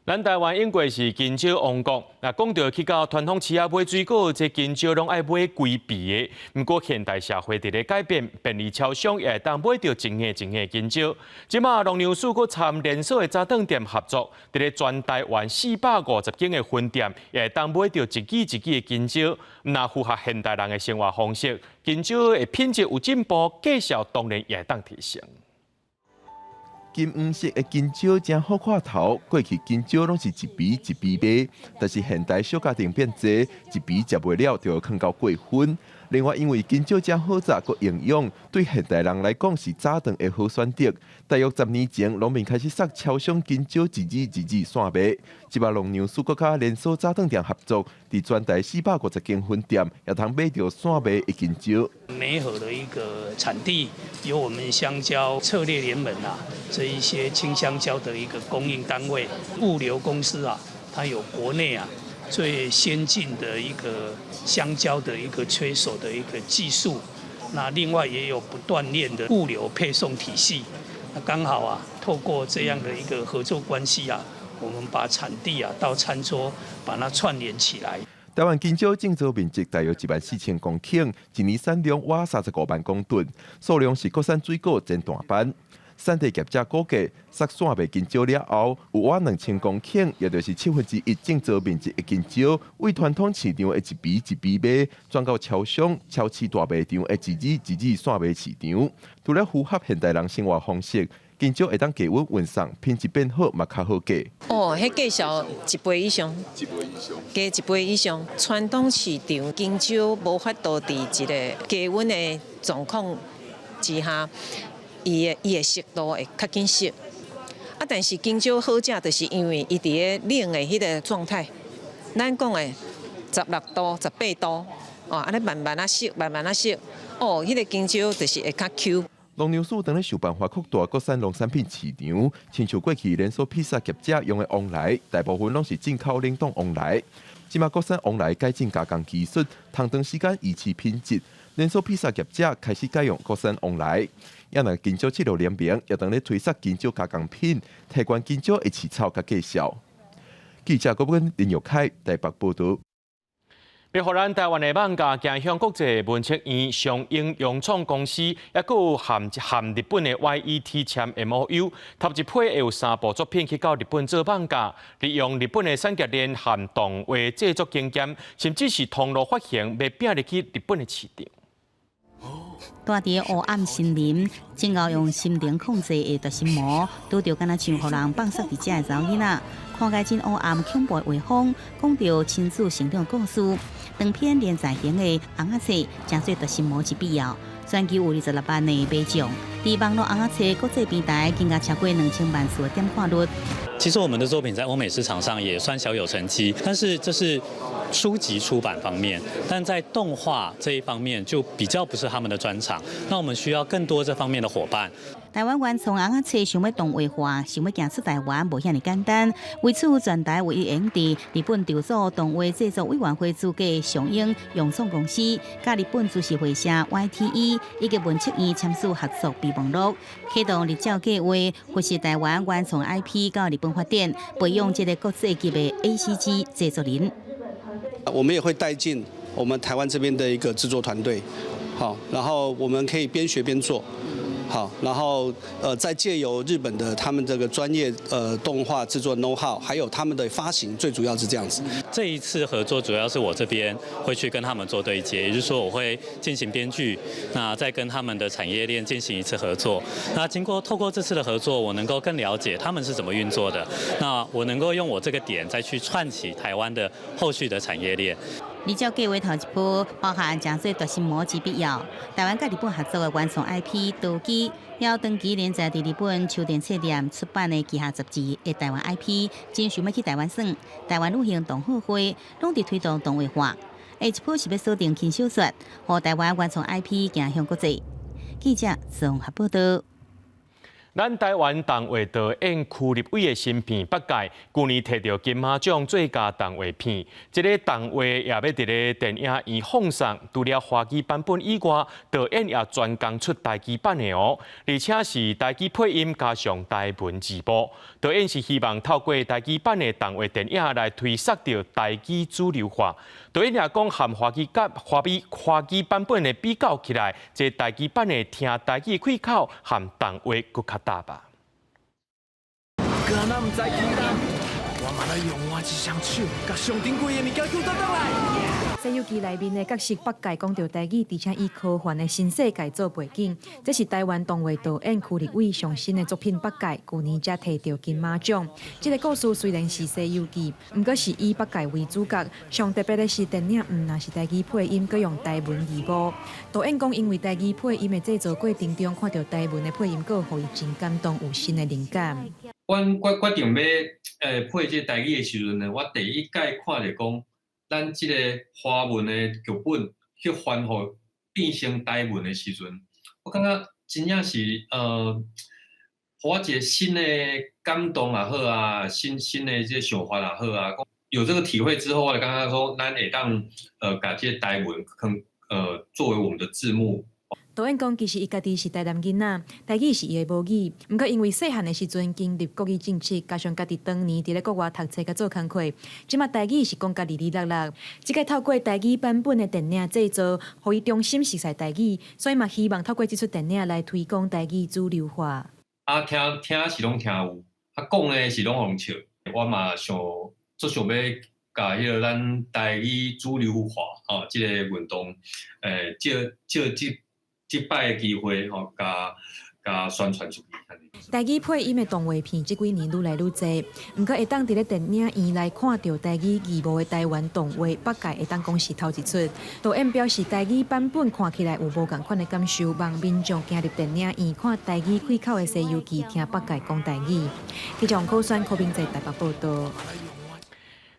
咱台灣永過是香蕉王國，若講著去到傳統市仔買水果，這香蕉攏愛買規皮的。毋過現代社會佇咧改變，便利超商也會當買著一葉一葉香蕉。這馬農糧署閣參連鎖的早頓店合作，佇咧全台灣450間的分店，也會當買著一支一支的香蕉。毋但符合現代人的生活方式，香蕉的品質有進步，價數當然也會當提升。金黃色的香蕉誠好看頭，過去香蕉攏是一皮一皮賣，但是現代小家庭變濟，一皮食袂了就囥到過分。另外，因為香蕉誠好食，閣營養，對現代人來講是早頓的好選擇。大約10年前，農民開始撒超商香蕉一支一支散賣。這擺農糧署閣佮連鎖早頓店合作，佇全台450間分店，也通買著散賣的香蕉。媒合的一個產地，由我們香蕉策略聯盟啊，這一些青香蕉的一個供應單位、物流公司啊，它有國內啊最先進的一個香蕉的一個催熟的一個技術，那另外也有不斷鏈的物流配送體系，那剛好啊，透過這樣的一個合作關係啊，我們把產地啊到餐桌把它串聯起來。台灣香蕉種植面積大約14,000公頃，一年產量約35萬公噸，數量是國產水果前段班。產地業者估計，撒散賣香蕉了後，有約2000公頃，也就是1/7種植面積的香蕉，為傳統市場的一皮一皮賣，轉到超商、超市大賣場的一支一支散賣市場。除了符合現代人生活方式，香蕉會當低溫運送，品質變好嘛較好價。哦，彼價數一倍以上，一倍以上，加一倍以上。傳統市場香蕉無法度佇一个低溫的狀況之下，伊的熟度會較緊熟。啊，但是香蕉好食，就是因為伊佇咧冷的彼个狀態。咱講的16度、18度，哦，按呢慢慢仔熟，慢慢仔熟，哦，彼个香蕉就是會較 Q。農糧署當咧想辦法擴大國產農產品市場，親像過去連鎖披薩業者用的黃梨，大部分攏是進口冷凍黃梨。這馬國產黃梨改進加工技術，通長時間維持品質，連鎖披薩業者開始改用國產黃梨。也若香蕉策略聯盟也當咧推銷香蕉加工品，提懸香蕉的市場佮價數。記者郭文林玉凱台北報導。欲予咱台灣的漫畫行向國際文策院松英洋創公司，抑閣有和和日本的 YET 簽 MOU，頭一批會有三部作品去到日本做漫畫，利用日本的產業鏈和動畫製作經驗，甚至是通路發行，欲拼入去日本的市場。蹛佇黑暗森林，真𠢕用心靈控制的奪心魔，拄著敢若像予人放殺佇遮的查某囡仔，看起來真黑暗恐怖的畫風，講著親子成長故事。長篇連載型的尪仔冊，成做奪心魔之必要。全球有26萬的買眾，佇網路尪仔冊國際平台，增加超過2000萬次的點看率。其實我們的作品在歐美市場上也算小有成績，但是這是書籍出版方面，但在動畫這一方面就比較不是他們的專長。那我們需要更多這方面的夥伴。台灣原創尪仔冊想欲動畫化，想欲行出台灣，無遐爾簡單。為此，全台唯一會佇日本籌組動畫製作委員會資格上映楊創公司，佮日本株式會社 YTE 以及文策院簽署合作備忘錄，啟動日照計劃，扶持台灣原創 IP 到日本發展，培養這个國際級的 ACG 製作人。我們也會帶進我們台灣這邊的一個製作團隊，好，然後我們可以邊學邊做。好，然後再借由日本的他們這個專業動畫製作 know how，還有他們的發行，最主要是這樣子。這一次合作主要是我這邊會去跟他們做對接，也就是說我會進行編劇，那再跟他們的產業鏈進行一次合作。那經過透過這次的合作，我能夠更了解他們是怎麼運作的。那我能夠用我這個點再去串起台灣的後續的產業鏈。日照計劃頭一波包含誠濟奪心魔之必要，台灣佮日本合作的原創 IP 刀機，要長期連載佇日本秋田冊店出版的旗下雜誌的台灣 IP，真想欲去台灣耍。台灣女性同好會攏佇推動動畫化，下一波是欲鎖定輕小說，予台灣原創 IP 行向國際。記者綜合報道。咱台灣動畫導演區立偉的新片《北界》，舊年提著金馬獎最佳動畫片。這个動畫也欲佇咧電影院放送，除了華語版本以外，導演也專工出台語版的哦，而且是台語配音加上台文字幕。導演是希望透過台語版的動畫電影來推捒著台語主流化。導演也講，和華語佮華語華語版本的比較起來，這台語版的聽台語開口和動畫閣較大吧。敢若毋知起人，我嘛來用我這雙手，共上珍貴的物件救倒轉來。《西遊記》內面的角色八戒講著台語，而且以科幻的新世界做背景。這是台灣動畫導演區立偉上新的作品《八戒》，舊年才提著金馬獎。這个故事雖然是《西遊記》，毋過是以八戒為主角。上特別的是，電影毋但是台語配音，閣用台文字幕。導演講，因為台語配音的製作過程中，看著台文的配音稿，予伊真感動，有新的靈感。阮決決定欲配這台語的時陣呢，我第一擺看著講，咱這个華文的劇本去翻予變成台文的時陣，我感覺真正是予我一个新的感動也好啊，新新的這个想法也好啊。有這個體會之後，我就感覺講，咱會當共這个台文作為我們的字幕。導演講，其實伊家己是台南囡仔，台語是伊的母語。毋過因為細漢的時陣經歷國語政策，加上家己當年佇咧國外讀冊佮做工課，這馬台語是講甲離離落落。這擺透過台語版本的電影製作，予伊重新熟悉台語，所以嘛希望透過這齣電影來推廣台語主流化。啊，聽聽是攏聽有，啊講的是攏予人笑。我嘛想足想欲共彼个咱台語主流化吼，這个運動，藉藉這這擺的機會吼，共共宣傳出去。台語配音的動畫片這幾年愈來愈濟，毋過會當佇咧電影院來看著台語字幕的台灣動畫，北界會當講是頭一齣。導演表示，台語版本看起來有無仝款的感受，望民眾行入電影院看台語開口的《西遊記》，聽北界講台語。記者王可選、柯明在台北報道。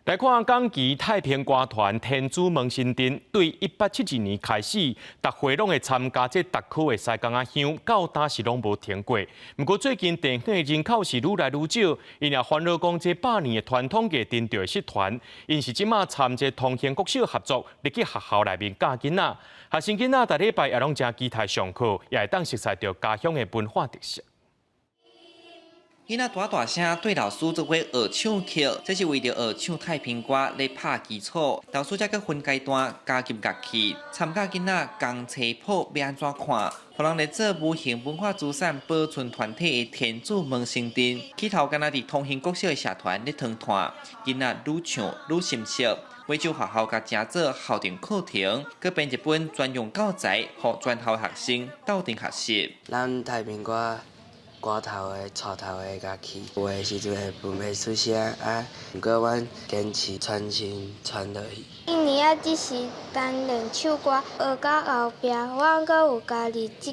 來看港旗太平歌團天主蒙神陣，對1872年開始，逐歲攏會參加這特區的師公仔香，到今是攏無停過。毋過最近地方的人口是愈來愈少，𪜶也煩惱講這百年的傳統藝陣就會失傳。𪜶是這馬參這同興國小合作，入去學校內面教囡仔，學生囡仔逐禮拜也攏誠期待上課，也會當熟悉著家鄉的文化特色。囡仔大大聲對老師做伙學唱曲，這是為著學唱太平歌咧拍基礎。老師才閣分階段加入樂器，參教囡仔仝冊譜欲按怎看。予人咧做無形文化資產保存團體的天主蒙神陣，起頭敢若佇同興國小的社團咧傳傳，囡仔愈唱愈心熟。每週學校共成做校定課程，閣編一本專用教材，予全校學生鬥陣學習。咱太平歌歌頭的、帶頭的樂器，有的時陣會分袂出聲啊，毋過阮堅持傳承傳落去。一年仔只是單練唱歌，學到後壁，阮閣有家己這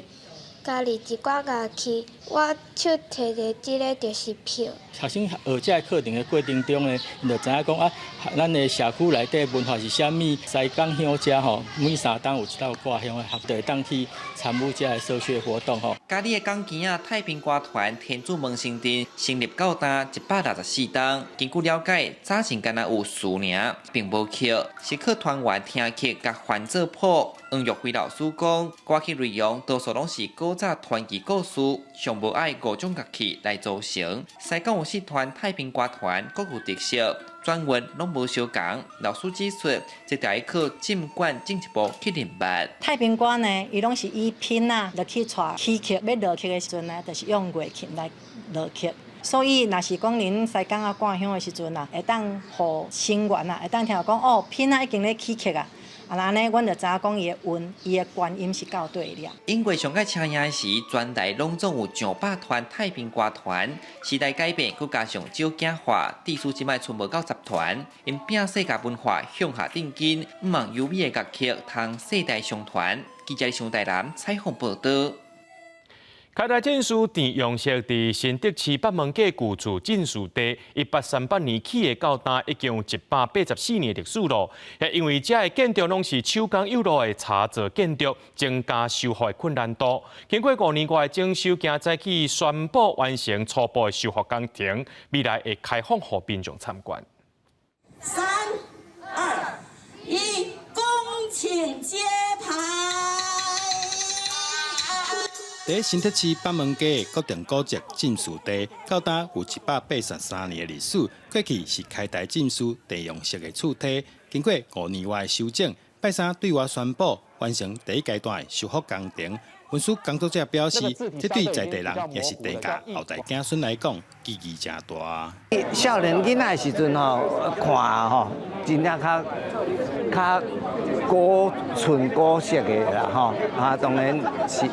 家己一寡樂器，我手提著這个就是票。學生學這个課程的過程中呢，𪜶就知影講啊，咱的社區內底文化是啥物，西港鄉遮吼，每3冬有一道掛香的，就會當去參與這个社區活動吼。嘉里的港墘仔太平歌團天主門聖殿成立到今164冬，根據了解，早前敢若有詞爾，並無曲，是靠團員聽曲共翻做譜。黃玉輝老師講，歌曲內容多數攏是古早傳奇故事，上無愛五種樂器來組成。西港有四團太平歌團各有特色，轉韻攏無相仝。老師指出，這得靠浸管進一步去認捌。太平歌呢，伊攏是以品仔落去帶起曲，欲落曲的時陣呢，就是用月琴來落曲。所以，若是講恁西港仔掛香的時陣啊，會當予成員啊，會當聽著講哦，品仔已經咧起曲啊。啊，按呢，阮就知影講伊的韻、伊的關音是到佗了。音樂上蓋車贏時，全台攏總有上百團太平歌團。時代改變，閣加上少子化，致使這擺賰無夠10團。𪜶摒世界文化向下定根，毋望優美的樂曲通世代相傳。記者上台南採訪報導。開台進士鄭用錫佇新竹市北門街舊厝進士邸，1838年起的到今已經有184年歷史咯。因為這个建築攏是手工幼路的柴造建築，增加修復的困難度。經過5年外的整修，今早起宣布完成初步的修復工程，未來會開放予民眾參觀。三、二、一，恭請揭牌。佇新竹市北門街的國定古蹟進士邸，到今有183年的歷史。過去是開台進士鄭用錫的厝邸，經過5年外的修整，拜三對外宣布完成第一階段的修復工程。文史工作者表示，這對在地人也是鄭家後代子孫來講，意義誠大。少年囡仔的時陣吼，看吼，真正較較古純古色的啦吼，啊，當然時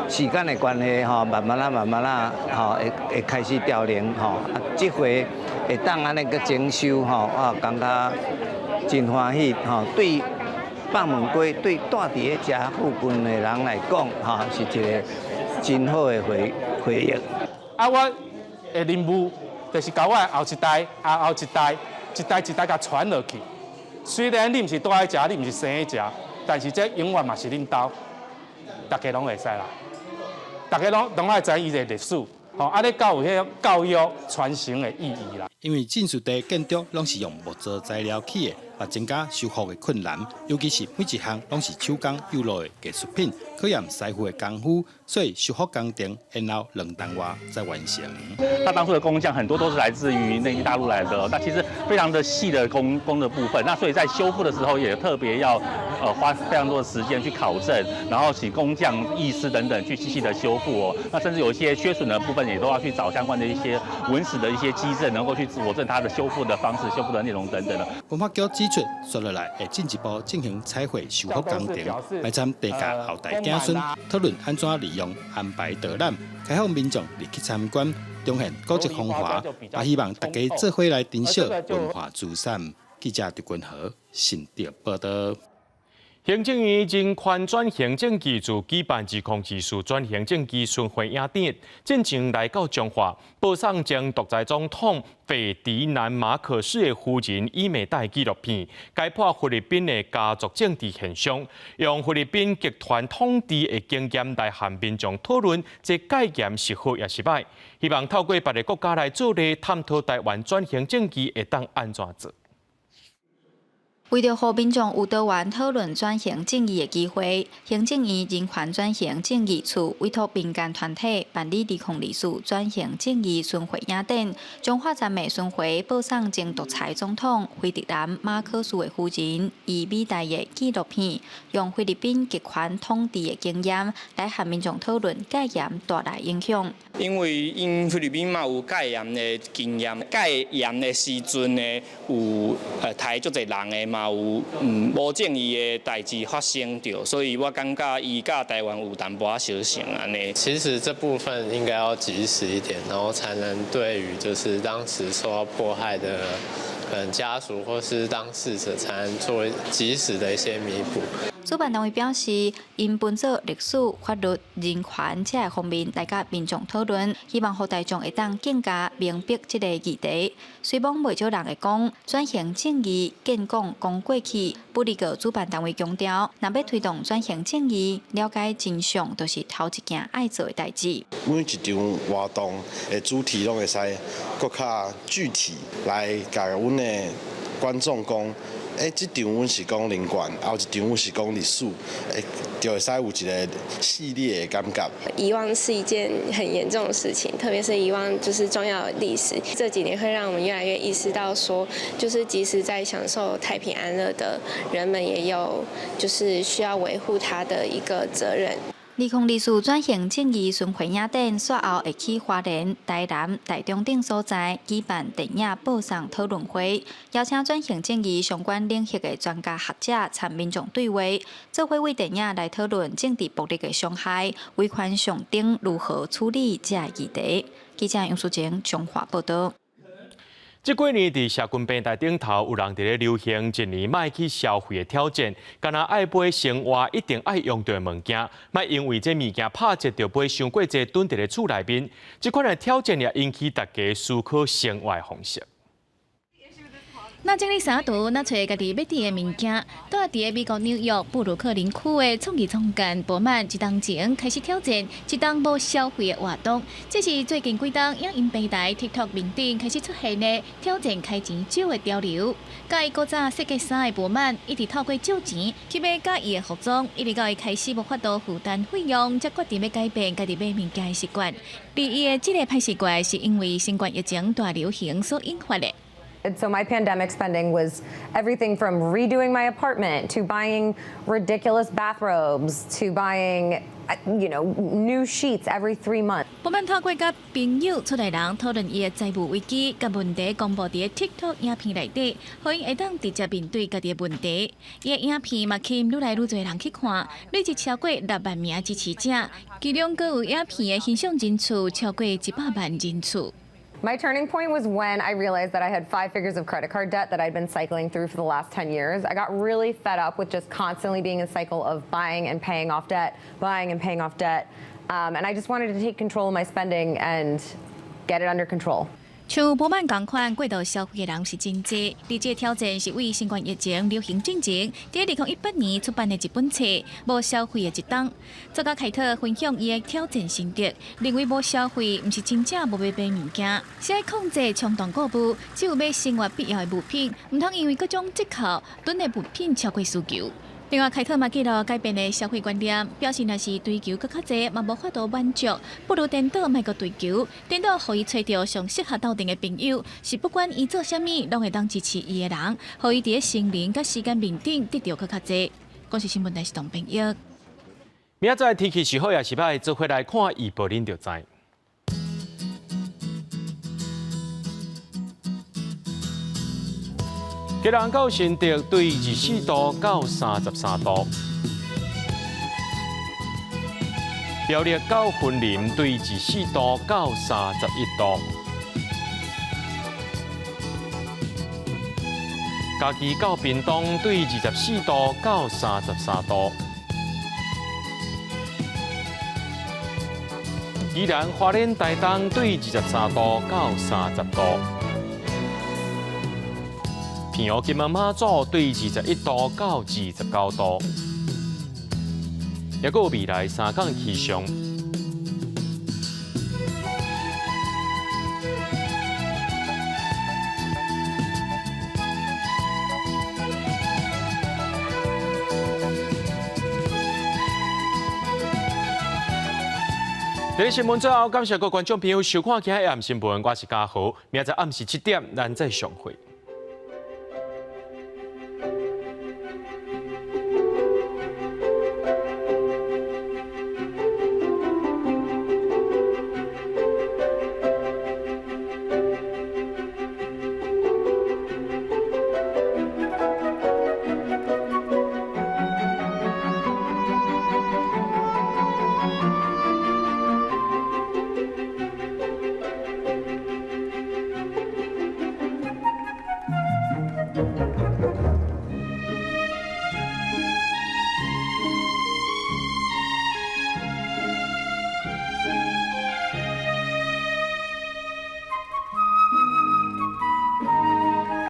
時間的關係吼，慢慢仔慢慢仔吼，會會開始凋零吼。啊，這回會當按呢閣整修吼，啊，感覺真歡喜吼。對北門街對住佇咧遮附近的人來講，吼，是一個真好的回回憶。啊，我的任務就是共我的後一代、啊後一代，一代一代共傳落去。雖然你毋是住佇遮，你毋是生佇遮，但是這永遠嘛是恁兜，大家攏會使啦。大家攏攏愛知伊的歷史，吼，按呢才有彼種教育傳承的意義啦。因為進士邸建築攏是用木造材料起的，嘛增加修復的困難，尤其是每一項攏是手工幼路的藝術品，考驗師傅的功夫，所以修復工程延後2冬外才完成。那當初的工匠很多都是來自於內地大陸來的，那其實非常的細的工工的部分，那所以在修復的時候也特別要花非常多的時間去考證，然後請工匠、藝師等等去細細的修復哦。那甚至有一些缺損的部分，也都要去找相關的一些文史的一些跡證，能夠去佐證它的修復的方式、修復的內容等等的。文化局指出，接落來會進一步進行彩繪修復工程，來參鄭家後代子孫討論按怎利用安排導覽，開放民眾入去參觀，重現古蹟風華，也希望大家做伙來珍惜文化資產。記者陳君豪新竹報導。行政院人權轉型正義處舉辦2024轉型正義巡迴影展，進前來到彰化，播送前獨裁總統斐迪南馬可斯的夫人伊美黛紀錄片，解剖菲律賓的家族政治現象，用菲律賓極權統治的經驗來和民眾討論這戒嚴是好抑是䆀，希望透過別个國家來做例，探討台灣轉型正義會當按怎做。為著予民眾有多元討論轉型正義的機會，行政院人權轉型正義處委託民間團體辦理2024轉型正義巡迴影展，彰化站的巡迴播送前獨裁總統斐迪南馬可斯的夫人伊美黛的紀錄片，用菲律賓極權統治的經驗來和民眾討論戒嚴帶來影響。因為𪜶菲律賓嘛有戒嚴的經驗，戒嚴的時陣呢，有刣足濟人的嘛有無正義的代誌發生著，所以我感覺伊佮台灣有淡薄仔相像按呢。其實這部分應該要及時一點，然後才能對於就是當時受到迫害的可能家屬或是當事者，才能做及時的一些彌補。主辦單位表示，𪜶分做歷史、法律、人權這个方面來佮民眾討論，希望予大眾會當更加明白這个議題。雖罔袂少人會講轉型正義，見講講過去，不過主辦單位強調，若欲推動轉型正義，了解真相，就是頭一件愛做的代誌。每一場活動的主題攏會使閣較具體來共阮的觀眾講，這場阮是講人權，後一場阮是講歷史，就會使有一个系列的感覺。遺忘是一件很嚴重的事情，特別是遺忘就是重要的歷史。這幾年會讓我們越來越意識到，說就是即使在享受太平安樂的人們，也有就是需要維護他的一個責任。2024轉型正義巡迴影展，煞後會去花蓮、台南、台中等所在舉辦電影播送討論會，邀請轉型正義相關領域的專家學者參民眾對話，做伙為電影來討論政治暴力的傷害、維權上頂如何處理這个議題。記者楊淑靜彰化報導。這幾年佇社群平台頂頭，有人佇咧流行一年莫去消費的挑戰，敢若愛買生活一定愛用著的物件，莫因為這物件拍折就買傷過濟，囤佇咧厝內面。這款的挑戰也引起大家思考生活的方式。若整理衫櫥，若揣家己欲佇的物件，蹛佇个美國紐約布魯克林區的創意總監博曼，一冬前開始挑戰一冬無消費的活動。這是最近幾冬影音平台 TikTok 面頂開始出現的挑戰開錢少的潮流。佮伊古早設計衫的博曼，一直透過借錢去買佮意的服裝，一直到伊開始無法度負擔費用，才決定欲改變家己買物件的習慣。而伊的這个歹習慣，是因為新冠疫情大流行所引發的。 And so my pandemic spending was everything from redoing my apartment to buying ridiculous bathrobes to buying new sheets every 3 months. 博曼透過佮朋友、厝內人討論伊的財務危機佮問題，公布佇 TikTok 影片內底，予𪜶會當直接面對家己的問題。伊的影片嘛吸引愈來愈濟人去看，累計超過6萬名支持者，其中閣有影片的欣賞人數超過100萬人次。 My turning point was when I realized that I had five figures of credit card debt that I'd been cycling through for the last 10 years. I got really fed up with just constantly being in a cycle of buying and paying off debt, buying and paying off debt. And I just wanted to take control of my spending and get it under control. 像博曼仝款過度消費的人是真濟，而這个挑戰是為新冠疫情流行進前，佇2018年出版的一本冊《無消費的一冬》。作家凱特分享伊的挑戰心得，認為無消費毋是真正無欲買物件，是愛控制衝動購物，只有買生活必要的物品，毋通因為各種折扣囤的物品超過需求。另外，凱特嘛記錄改變的消費觀念，表示若是追求閣較濟，嘛無法度滿足，不如顛倒莫閣追求，顛倒予伊揣著上適合鬥陣的朋友，是不管伊做啥物，攏會當支持伊的人，予伊佇咧心靈佮時間面頂得著閣較濟。公視新聞台是董朋友。明仔載天氣是好抑是䆀，做伙來看預報，恁就知。基隆到新竹對24度到33度，苗栗到雲林對24度到31度，嘉義到屏東對24度到33度，宜蘭花蓮台東對23度到30度。澎湖金門馬祖對21度到29度，抑閣有未來三工氣象。這個新聞最後，感謝各位觀眾朋友收看今仔日暗新聞，我是嘉豪，明仔載暗時7點，咱再相會。